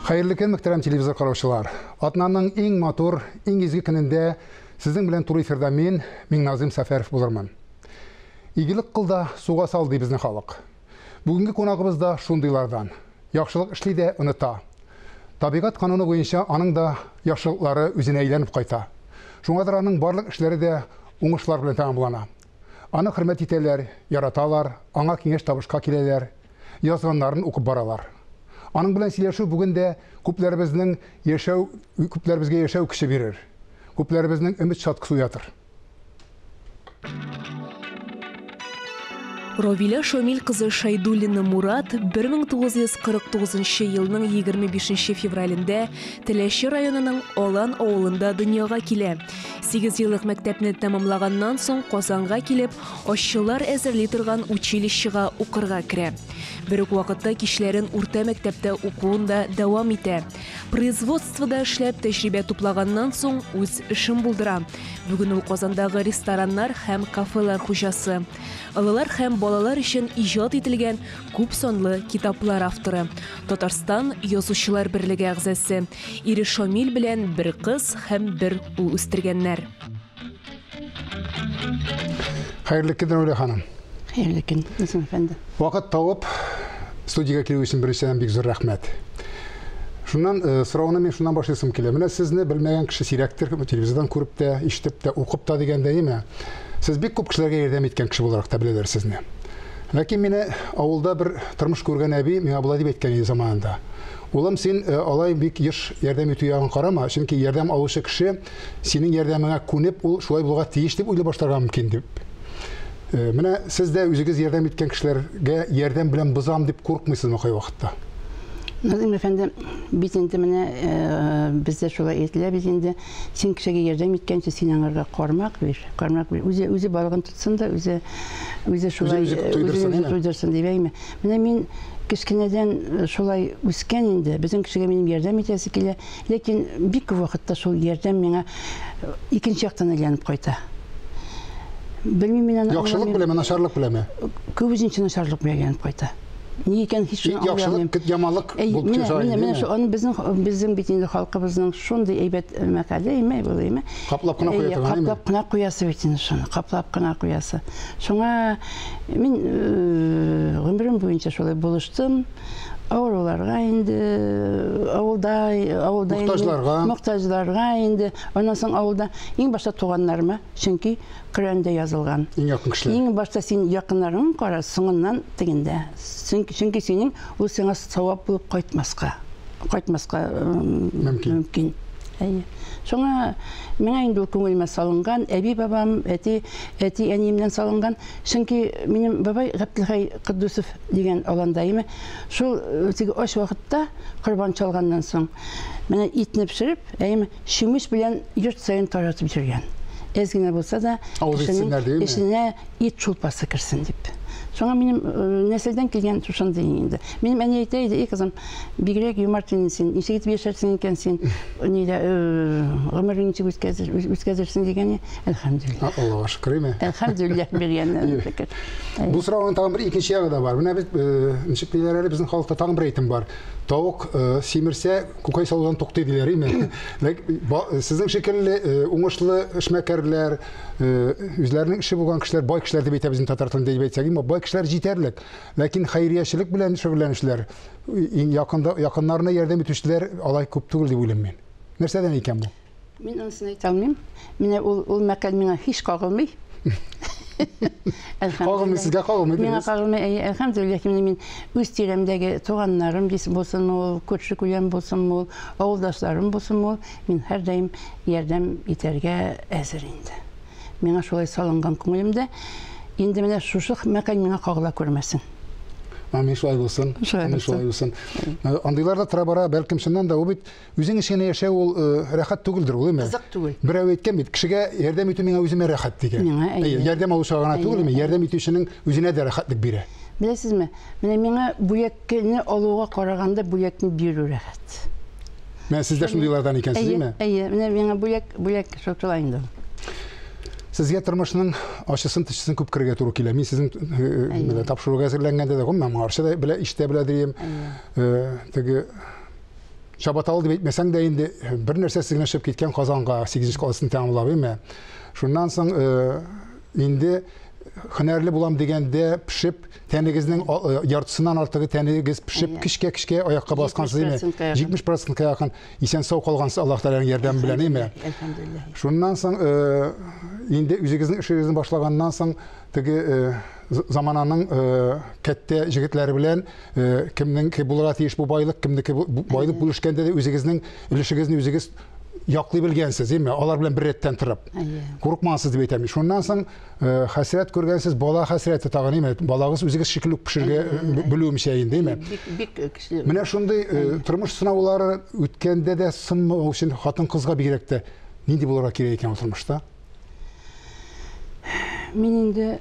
Хәерле көн, мөхтәрәм телевизор караучылар. Атнаның иң матур, иң изге көнендә сезнең белән туры эфирда мин, Миңназыйм Сәфәров булырмын. Игелек кыл да суга сал, ди безнең халык. Бүгенге кунагыбыз да шундыйлардан. Яхшылык эшли дә оныта. Табигать кануны буенча аның да яхшылыклары үзенә әйләнеп кайта. Шуңадыр аның барлык эшләре дә уңышлар белән тәмамлана. Аны хөрмәт итәләр, яраталар, аңа киңәш-табышка киләләр, язганнарын укып баралар. Аның белән сөйләшү бүген дә күпләребезнең яшәү, күпләребезгә яшәү көче бирер, күпләребезнең өмет чаткысы уятыр. Равилә Шамил кызы Шайдуллина Мурат 1949 елның 25 февралендә Теләче районының Алан авылында дөньяга килә. Сигезьеллык мәктәпне тәмамлаганнан соң Казанга килеп, ашчылар әзерли торган училищега укырга керә. Бер үк вакытта кичләрен урта мәктәптә укуын да дәвам итә. Производствода эшләп тәҗрибә туплаганнан соң үз эшен булдыра. Бүген ул Казандагы рестораннар һәм кафелар хуҗасы. Олылар һәм балалар өчен иҗат ителгән күп санлы китаплар авторы. Татарстан Язучылар берлеге әгъзасы. Ире Шамил белән бер кыз һәм бер ул үстергәннәр. Хәерле көн, Рәүлә ханым. Хәерле көн, Назым әфәнде. Вакыт табып, студиягә килү өчен беренчедән бик зур рәхмәт. Шуннан э, сорауны мин шуннан башлыйсым килә. Менә сезне белмәгән кеше сирәктер, телевизордан күреп тә, ишетеп тә, укып та дигәндә, әйеме? Сез бик күп кешеләргә ярдәм иткән кеше буларак та беләләр сезне. Ләкин мине авылда бер тормыш күргән әби миңа болай дип әйткән иде заманында. Улым, син э, алай бик еш ярдәм итү ягын карама, чөнки ярдәм алучы кеше синең ярдәмеңә күнеп, ул шулай булырга тиеш дип уйлый башларга мөмкин дип. Э, менә сез дә үзегез ярдәм иткән кешеләргә ярдәм белән бозам дип куркмыйсызмы кайвакытта? Назым әфәнде, бит инде менә э, бездә шулай әйтелә бит инде, син кешегә ярдәм иткәнче син аңарга кармак бир, кармак бир. Үзе үзе балыгын тотсын да, үзе үзе шулай үзе туйдырсын, үзе туйдырсын дип әйме. Менә мин кечкенәдән шулай үскән инде, безнең кешегә минем ярдәм итәсе килә. Ләкин бик күп вакытта шул ярдәм миңа икенче яктан әйләнеп кайта. Белмим мин аны. Яхшылык беләме, начарлык беләме? Күбесенчә начарлык белән әйләнеп кайта. Ни икән һич шуны аңламыйм. Яхшылык, яманлык булып төшә. Менә менә шул аны безнең безнең бит инде халкыбызның шундый әйбәт мәкале, име, бу име? Каплап кына куя торган, Каплап кына куясы бит инде шуны, каплап кына куясы. Шуңа мин гомерем буенча шулай булыштым. Авыруларга инде, авылда, авылда мохтаҗларга, мохтаҗларга инде. Аннан соң авылда иң башта туганнарыма, чөнки Коръәндә язылган. Иң якын кешеләр. Иң башта син якыннарыңны кара, соңыннан тегендә. Чөнки, чөнки синең ул сиңа савап булып кайтмаска, кайтмаска мөмкин. Мөмкин. Әйе. Шуңа миңа инде ул күңелемә салынган, әби-бабам, әти, әти-әниемнән салынган. Чөнки минем бабай Габделхәй Котдусов дигән аланда име, шул э, теге ач вакытта корбан чалганнан соң менә итне пешереп, әйеме, чүмеч белән йорт саен таратып йөргән. Әз генә булса да, кешенең эченә ит шулпасы керсен дип. Шуңа минем э, нәселдән килгән шушындый инде. Минем әни әйтә иде, "И кызым, бигрәк юмарт инде син, ничек итеп яшәрсең икән син, нидә э, гомерең ничек үткәзерсең дигән. Әлхәмдүлилләһ. Аллага шөкер, име? Әлхәмдүлилләһ биргәннән шөкер. Бу сорауның тагын бер икенче ягы да бар. Менә без э, ничек диләр әле, безнең халыкта тагын бер әйтем бар. Тавык э, симерсә, күкәй салудан туктый диләр, име? Сезнең шикелле э, уңышлы эшмәкәрләр, үзләренең эше булган кешеләр, бай кешеләр дип әйтәбез инде татар телендә дип әйтсәк, име, бай кешеләр җитәрлек. Ләкин хәйриячелек белән шөгыльләнүчеләр, иң якында якыннарына ярдәм итүчеләр алай күп түгел дип уйлыйм мин. Нәрсәдән икән бу? Мин анысын әйтә алмыйм. Менә ул ул мәкаль миңа һич кагылмый. Кагылмый, сезгә кагылмый. Миңа кагылмый. Әйе, әлхәмдүлилләһ, менә мин үз тирәмдәге туганнарым дис булсын ул, күрше күләм булсын ул, авылдашларым булсын ул, мин һәрдаим ярдәм итәргә әзер инде. Миңа шулай салынган күңелемдә. Инде менә шушы мәкаль миңа кагыла күрмәсен. Амин, шулай булсын. Амин, шулай булсын. Андыйлар да тора бара, бәлкем чыннан да ул бит Үзең өчен генә яшәү ул э, рәхәт түгелдер ул, әйме? Кызык түгел. Берәү әйткән бит, кешегә ярдәм итү миңа үземә рәхәт дигән. Миңа, әйе. Ярдәм алучыга гына түгел, әйме, ярдәм итүченең үзенә дә рәхәтлек бирә. Беләсезме, менә миңа бүләкне алуга караганда бүләкне бирү рәхәт. Менә сез дә шундыйлардан икәнсез, әйеме? Әйе, менә миңа бүләк, бүләк шулай инде ул. Сезгә тормышның ачысын, төчесен күп күрергә туры килә. Мин сезнең э, э, менә тапшыруга әзерләнгәндә дә, гомумән, моңарчы да белә, ишетә белә дим. Теге Чабаталы дип әйтмәсәң дә инде бер нәрсәсез генә чыгып киткән Казанга 8 классын тәмамлап, әйме? Шуннан соң инде һөнәрле булам дигәндә пешеп, тәнегезнең яртысыннан артыгы тәнегез пешеп, кечкә-кечкә аякка баскансыз, әйме? 70%-ка якын исән-сау калгансыз Аллаһ Тәгаләнең ярдәме белән, әйме? Әлхәмдүлилләһ. Шуннан соң инде үзегезнең эшегезне башлаганнан соң теге замананың кәттә җегетләре белән кемнеңке булырга тиеш бу байлык, кемнеке байлык бүлешкәндә дә үзегезнең өлешегезне үзегез яклый белгәнсез, әйме? Алар белән бер рәттән торып. Курыкмагансыз дип әйтәм. Шуннан соң хәсрәт күргәнсез, бала хәсрәте тагын, әйме? Балагыз үзегез шикелле үк пешергә белүемчә инде, әйме? Бик, бик көчле. Менә шундый тормыш сынаулары үткәндә дә сынмау өчен хатын-кызга бигрәк тә нинди булырга кирәк икән ул тормышта? Мин инде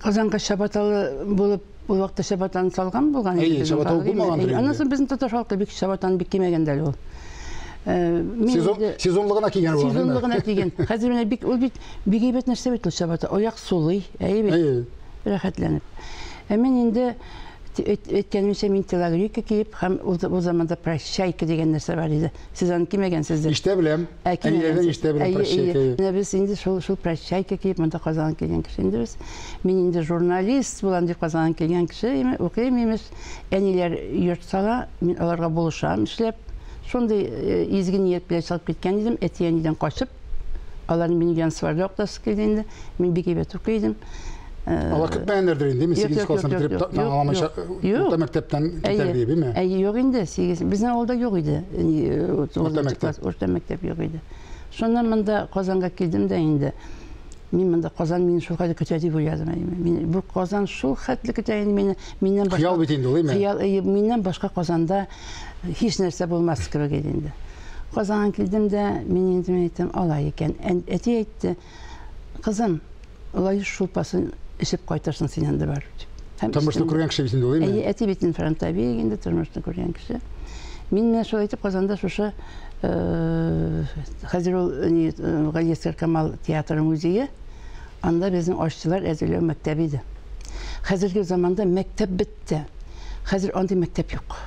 Казанга чабаталы булып, ул вакытта чабатаны салган булган инде. Әйе, чабата булмагандыр инде. Аннан соң безнең татар халкы бик чабатаны бик кимәгән дә әле ул. Сезон, сезонлы гына кигән булган. Сезонлы гына кигән. Хәзер менә бик ул бит бик әйбәт нәрсә бит ул чабата. Аяк сулый, әйе бит. Әйе. Рәхәтләнеп. Ә мин инде әйткәнемчә, мин телогрейка киеп һәм ул заманда прощайка дигән нәрсә бар иде. Сез аны кимәгәнсездер. Ишетә беләм. Әниләрдән ишетә беләм прощайка. Менә без инде шул шул прощайка киеп монда Казанга килгән кеше инде без. Мин инде журналист булам дип Казанга килгән кеше, укыйм имеш. Әниләр йорт сала, мин аларга булышам эшләп. Шундый изге ният белән чыгып киткән идем, әти-әнидән качып. Аларны мине янсварда уктасы килде инде. Мин бик әйбәт укый идем. Алар көтмәгәннәрдер инде, мин 8 классны бетереп тәмамламыйча урта мәктәптән китәр дип, әйме? Әйе, юк инде, 8. Безнең авылда юк иде. Урта мәктәп. Урта мәктәп юк иде. Шуннан монда Казанга килдем дә инде. Мин монда Казан мине шул хәтле көтә дип уйладым. Мин бу Казан шул хәтле көтә инде мине. Миннән башка Хыял бит инде ул, әйме? Хыял, әйе, миннән башка Казанда һич нәрсә булмас кебек иде инде. Казанга килдем дә, мин инде мин әйтәм, алай икән. Әти әйтте, кызым, Лаеш шулпасын эчеп кайтырсың син анда барып дип. Һәм тормышны күргән кеше бит инде ул, әйеме? Әйе, әти бит инде фронтовик инде, тормышны күргән кеше. Мин менә шулай итеп Казанда шушы хәзер ул Галиәсгар Камал театры музее, анда безнең ашчылар әзерләү мәктәбе иде. Хәзерге заманда мәктәп бетте. Хәзер андый мәктәп юк.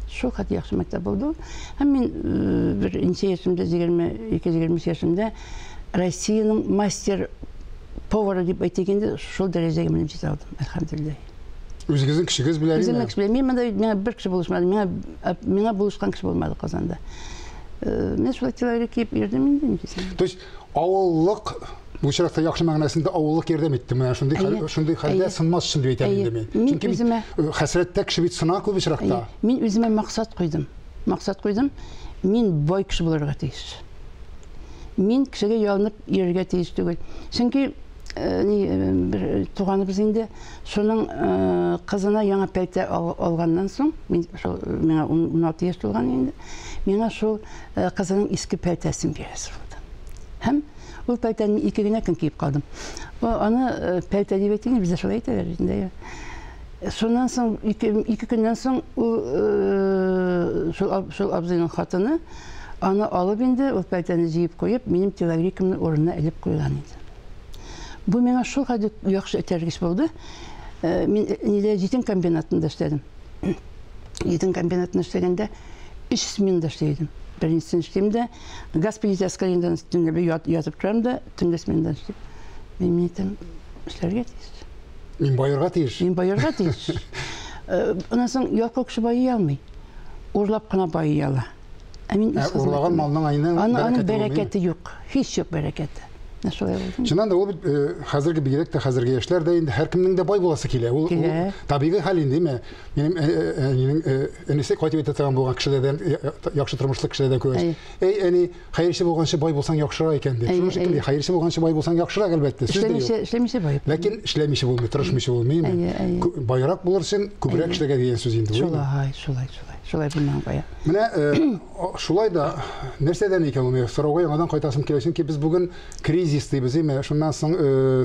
Шул хәтле яхшы мәктәп булды ул. Һәм мин бер ничә яшемдә, 22-23 яшемдә Россиянең мастер повары дип әйтик инде, шул дәрәҗәгә менеп җитә алдым, әлхәмдүлилләһ. Үзегезнең көчегез белән. Үземнең көч белән. Мин монда миңа бер кеше булышмады, миңа миңа булышкан кеше булмады Казанда. Мин шулай телогрейка киеп йөрдем инде, ничек. То есть авыллык бу очракта яхшы мәгънәсендә авыллык ярдәм итте. Менә шундый хәл, шундый хәлдә сынмас өчен дип әйтәм инде мин. Чөнки үземә хәсрәттә кеше бит сына күп очракта. Мин үземә максат куйдым. Максат куйдым. Мин бай кеше булырга тиеш. Мин кешегә ялынып йөрергә тиеш түгел. Чөнки ни бер туганыбыз инде шуның кызына яңа пәлтә алганнан соң, мин шул миңа 16 яшь тулган инде, миңа шул кызының иске пәлтәсен бирә сорады. Һәм ул пәлтәне мин ике генә көн киеп калдым. Аны пәлтә дип әйтик, бездә шулай әйтәләр инде. Шуннан соң ике көннән соң ул шул шул абзыйның хатыны аны алып инде, ул пәлтәне җыеп куеп, минем телогрейкамны урынына элеп куйган иде. Бу миңа шул хәтле яхшы этәргеч булды. Мин нидә җитен комбинатында эшләдем. Җитен комбинатында эшләгәндә өч сменада эшли идем. Беренчесен эшлим дә, газ плитәсе төнлә ятып торам да, төнге сменада эшлим. Мин әйтәм, эшләргә тиеш. Мин баерга тиеш. Мин баерга тиеш. Аннан соң ялкау кеше байый алмый. Урлап кына байый ала. Ә мин үз урлаган малның айның аның бәрәкәте юк. Һич юк бәрәкәте. Менә шулай булды. Чыннан да ул бит хәзерге бигрәк тә хәзерге яшьләр дә инде һәркемнең дә бай буласы килә. Ул табигый хәл инде, әйме? Минем әнинең энесе кайтып әйтә торган булган кешеләрдән, яхшы тормышлы кешеләрдән күргәч, әй, әни, хәерче булганчы бай булсаң яхшырак икән дип. Шуның шикелле, хәерче булганчы бай булсаң яхшырак, әлбәттә, сүз дә юк. Эшләмичә бай. Ләкин эшләмичә булмый, тырышмыйча булмый. Байрак булыр өчен күбрәк эшләргә дигән сүз инде. Шулай, шулай, шулай. Шулай булмаган кая. Менә шулай да нәрсәдән икән ул? Сорауга яңадан кайтасым килә, чөнки без бүген кризис дибез, әйме? Шуннан соң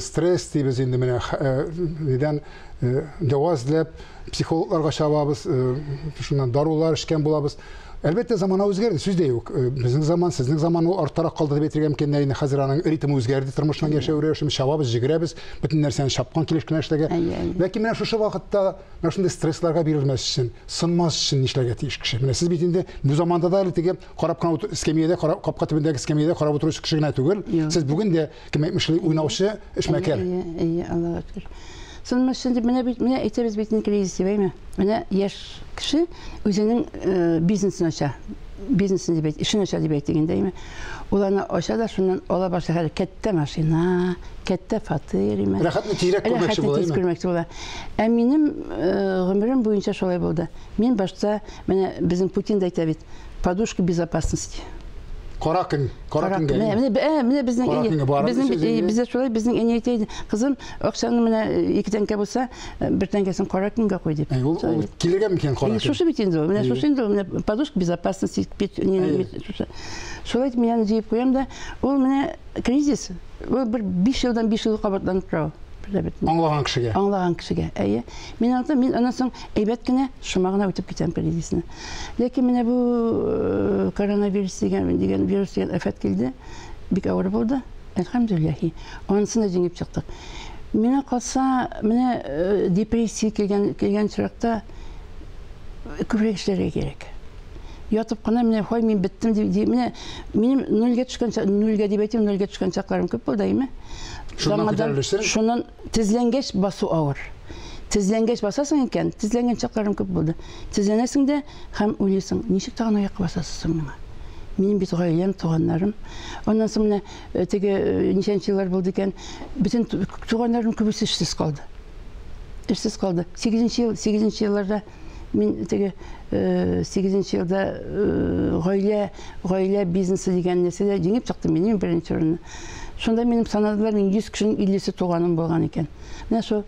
стресс дибез инде менә нидән дәва эзләп психологларга чабабыз, шуннан дарулар эчкән булабыз. Әлбәттә, замана үзгәрде, сүз дә юк. Безнең заман, сезнең заман ул арттарак калды дип әйтергә мөмкин. Инде хәзер аның ритмы үзгәрде, тормышның яшәү рәвеше, чабабыз, җигерәбез, бөтен нәрсәне чапкан килеш кенә эшләргә. Ләкин менә шушы вакытта менә шундый стрессларга бирелмәс өчен, сынмас өчен нишләргә тиеш кеше? Менә сез бит инде бу заманда да әле теге карап кына эскәмиядә, капка төбендәге эскәмиядә карап утыручы кеше генә түгел. Сез бүген дә, кем әйтмешли, уйнаучы эшмәкәр. Әйе, Аллага шөкер. Сынмас өчен дип, менә бит, менә әйтәбез бит инде кризис дип, әйме? Менә яшь кеше үзенең бизнесын ача. Бизнесын дип әйт, эшен ача дип әйтик инде, әйме? Ул аны ача да шуннан ала башлый хәзер кәттә машина, кәттә фатир, әйме? Рәхәтне тизрәк күрмәкче була, әйме? Күрмәкче була. Ә минем гомерем буенча шулай булды. Мин башта, менә безнең Путин да әйтә бит, подушка безопасности. Кара көн, кара көнгә. Менә безнең безнең бездә шулай, безнең әни әйтә иде, кызым, акчаны менә 2 тәңкә булса, 1 тәңкәсен кара көнгә куй дип. Ул килергә мөмкин кара көн. Шушы бит инде ул, менә шушы инде ул, менә подушка безопасности шушы. Шулай итеп мин аны җыеп куям да, ул менә кризис, ул бер 5 елдан 5 ел кабатланып тора. Аңлаган кешегә. Аңлаган кешегә, әйе. Мин аны, мин аннан соң әйбәт кенә, шома гына үтеп китәм кризисны. Ләкин менә бу коронавирус дигән вирус дигән афәт килде, бик авыр булды. Әлхәмдүлилләһи, анысын да җиңеп чыктык. Миңа калса, менә депрессия килгән чиракта күбрәк эшләргә кирәк. Ятып кына менә хой мин беттем дип, менә минем нульгә төшкән, нульгә дип әйтим, нульгә төшкән чакларым күп булды, әйме? Шуннан күтәрелешсең? Шуннан тезләнгәч басу авыр. Тезләнгәч басасың икән, тезләнгән чакларым күп булды. Тезләнәсең дә һәм уйлыйсың, ничек тагын аякка басасың миңа? Минем бит гаиләм, туганнарым. Аннан соң менә теге ничәнче еллар булды икән, бөтен туганнарым күбесе эшсез калды. Эшсез калды. 8 елларда мин теге 8 елда гаилә бизнесы дигән нәрсәдә җиңеп чыктым мин беренче урынны. Шунда минем санадылар, 100 кешенең 50-се туганым булган икән. Менә шул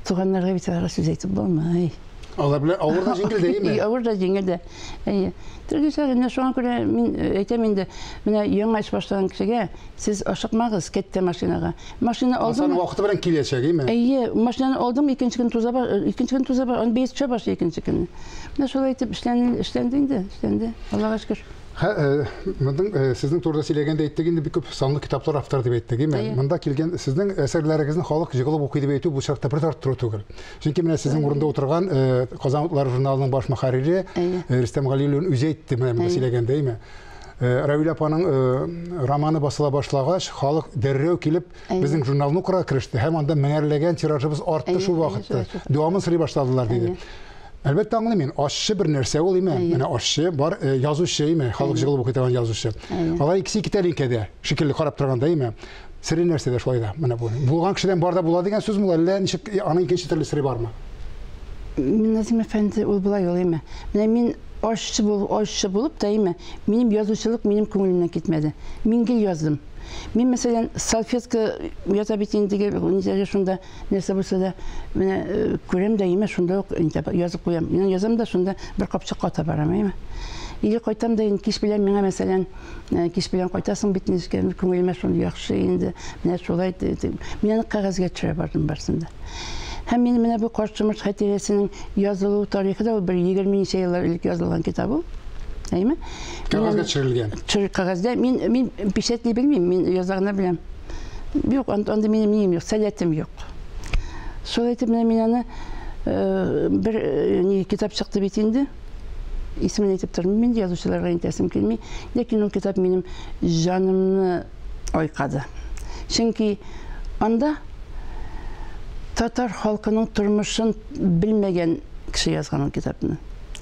туганнарга бит аларга сүз әйтеп булмый. Алар белән авыр да җиңел дә, әйеме? Авыр да җиңел дә. Әйе. Төрлечә, менә шуңа күрә мин әйтәм инде, менә яңа эш башлаган кешегә сез ашыкмагыз кәттә машинага. Машина алдым. Аның вакыты белән киләчәк, әйеме? Әйе, машинаны алдым, икенче көн туза баш, икенче көн туза баш, аны бәйс төшә башлый икенче көнне. Менә шулай итеп эшләнде инде, эшләнде. Аллага шөкер. Моның сезнең турыда сөйләгәндә әйттек инде, бик күп санлы китаплар авторы дип әйттек, әйеме? Монда килгән сезнең әсәрләрегезне халык җыгылып укый дип әйтү бу чакта бер арттыру түгел. Чөнки менә сезнең урында утырган Казан утлары журналының баш мөхәррире Рөстәм Галиуллин үзе әйтте, менә монда сөйләгәндә, әйеме? Равилә апаның романы басыла башлагач, халык дәррәү килеп безнең журналны укырга кереште һәм анда меңәрләгән тиражыбыз артты шул вакытта. Дәвамын сорый башладылар диде. Әлбәттә аңлыйм мин, ашчы бер нәрсә ул, име? Менә ашчы бар, язучы, име? Халык җыгылып укый торган язучы. Алар икесе ике тәлинкәдә, шикелле карап торганда, име? Сере нәрсәдә шулай да, менә бу. Булган кешедән бар да була дигән сүзме ул, әллә ничек, аның икенче төрле сере бармы? Назим әфәнде, ул болай ул, име? Менә мин ашчы булып та, име? Минем язучылык минем күңелемнән китмәде. Мин гел яздым. Мин, мәсәлән, салфетка ята бит инде, нидә шунда нәрсә булса да, менә күрәм дә, име, шунда ук язып куям. Мин язам да шунда бер капчыкка ата барам, име. Или кайтам да инде кич белән миңа, мәсәлән, кич белән кайтасың бит инде, күңелемә шундый яхшы инде, менә шулай. Мин аны кәгазьгә төшерә бардым барсын да. Һәм мин менә бу Карт шомырт хатирәсенең язылу тарихы да ул бер 20 ничә еллар элек язылган китап ул. Әйме? Кәгазьгә төшерелгән. Төшерелгән кәгазьдә. Мин печатьли белмим, мин яза гына беләм. Юк, анда минем нием юк, сәләтем юк. Шулай итеп менә мин аны бер ни китап чыкты бит инде. Исемен әйтеп тормыйм, мин язучыларга әйтәсем килми. Ләкин ул китап минем җанымны айкады. Чөнки анда татар халкының тормышын белмәгән кеше язган ул китапны.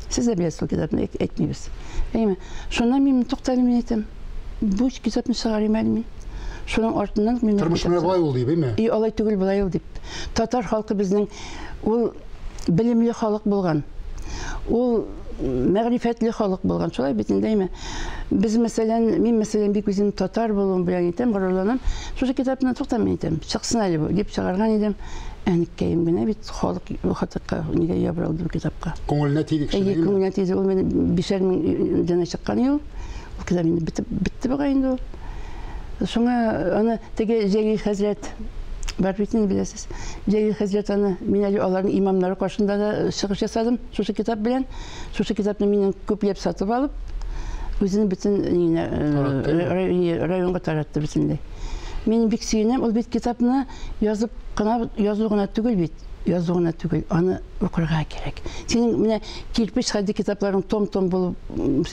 Сез дә беләсез ул китапны, әйтмибез. Әйме? Шуннан мин тукталым, мин әйтәм, бу китапны чыгарыйм әле мин. Шуның артыннан мин Тормыш менә болай ул дип, әйме? И, алай түгел, болай ул дип. Татар халкы безнең ул белемле халык булган. Ул мәгърифәтле халык булган. Шулай бит инде, әйме? Без, мәсәлән, мин, мәсәлән, бик үзем татар булуым белән әйтәм, горурланам. Шушы китапны туктам мин әйтәм, чыксын әле бу дип чыгарган идем. Әнеккәем генә бит халык хатыкка нигә ябырылды бу китапка. Күңеленә тиде кешенең. Әйе, күңеленә тиде. Ул мине 5000 данә чыккан ел. Ул китап инде бетте бугай инде ул. Шуңа аны теге Җәлил хәзрәт бар бит инде, беләсез. Җәлил хәзрәт аны, мин әле аларның имамнары каршында да чыгыш ясадым шушы китап белән. Шушы китапны миннән күпләп сатып алып, Үзенең бөтен районга таратты бөтенләй. Мин бик сөенәм, ул бит китапны язып кына, язу гына түгел бит, язу гына түгел, аны укырга кирәк. Синең менә кирпеч хәтле китапларың том-том булып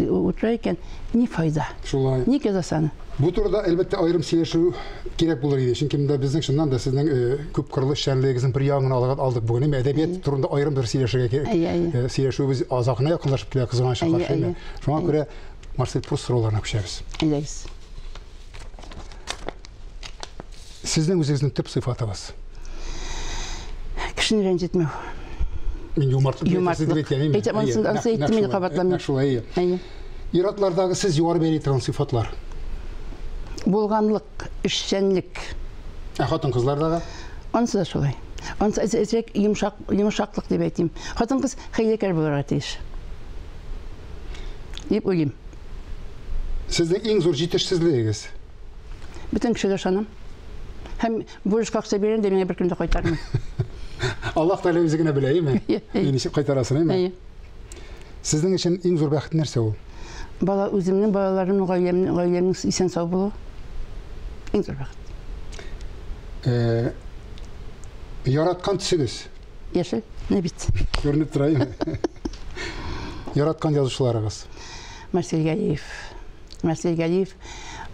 утыра икән, ни файда? Шулай. Ник язасың аны? Бу турыда, әлбәттә, аерым сөйләшү кирәк булыр иде. Чөнки монда безнең чыннан да сезнең күп кырлы эшчәнлегегезнең бер ягын гына алдык бүген. Әмма әдәбият турында аерым бер сөйләшергә кирәк. Сөйләшүебез азагына якынлашып килә, кызганычка каршы. Шуңа күрә Марсель Пруст сорауларына күчәбез. Әйдәгез. Сезнең үзегезнең төп сыйфатыгыз? Кешене рәнҗетмәү. Мин юмартлык юмартлык. Әйтәм, ансын ансы әйттем, мин кабатламыйм. Шулай. Әйе. Ир-атлардагы сез югары бәяли торган сыйфатлар? Булганлык, эшчәнлек. Ә хатын-кызлардагы? Ансы да шулай. Ансы әзрәк йомшак, йомшаклык дип әйтим. Хатын-кыз хәйләкәр булырга тиеш. Дип уйлыйм. Сезнең иң зур җитешсезлегегез? Бөтен кешегә ышанам. Һәм бурычка акча бирәм дә миңа беркем дә кайтармый. Аллаһ Тәгалә үзе генә белә, әйеме? Ничек кайтарасын, әйеме? Әйе. Сезнең өчен иң зур бәхет нәрсә ул? Бала үземнең балаларымның гаиләмнең гаиләмнең исән сау булуы. Иң зур бәхет. Э, яраткан төсегез? Яшел, менә бит. Күренеп тора, әйеме? Яраткан язучыларыгыз? Марсель Галиев. Марсель Галиев,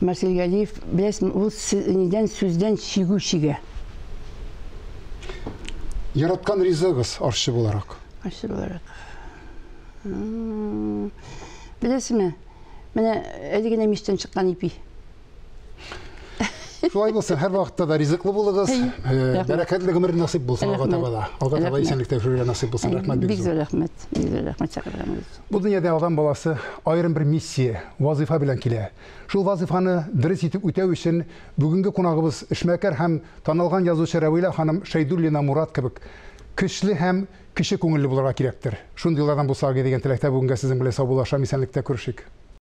Марсель Галиев, беләсезме, ул нидән сүздән чигү чигә. Яраткан ризыгыз ашчы буларак? Ашчы буларак. Беләсезме, менә әле генә мичтән чыккан ипи. Шулай булсын, һәр вакытта да ризыклы булыгыз. Э, бәрәкәтле гомер насыйп булсын алга таба да. Алга таба исәнлектә яшәргә насыйп булсын. Рәхмәт бик зур. Рәхмәт. Бик зур рәхмәт чакырганыгыз. Бу дөньяда адам баласы аерым бер миссия, вазыйфа белән килә. Шул вазыйфаны дөрес итеп үтәү өчен бүгенге кунагыбыз эшмәкәр һәм танылган язучы Рәвилә ханым Шәйдуллина Мурат кебек көчле һәм кече күңелле булырга кирәктер. Шундыйлардан булсак иде дигән теләктә бүгенгә сезнең белән саубуллашам, исәнлектә күрешик.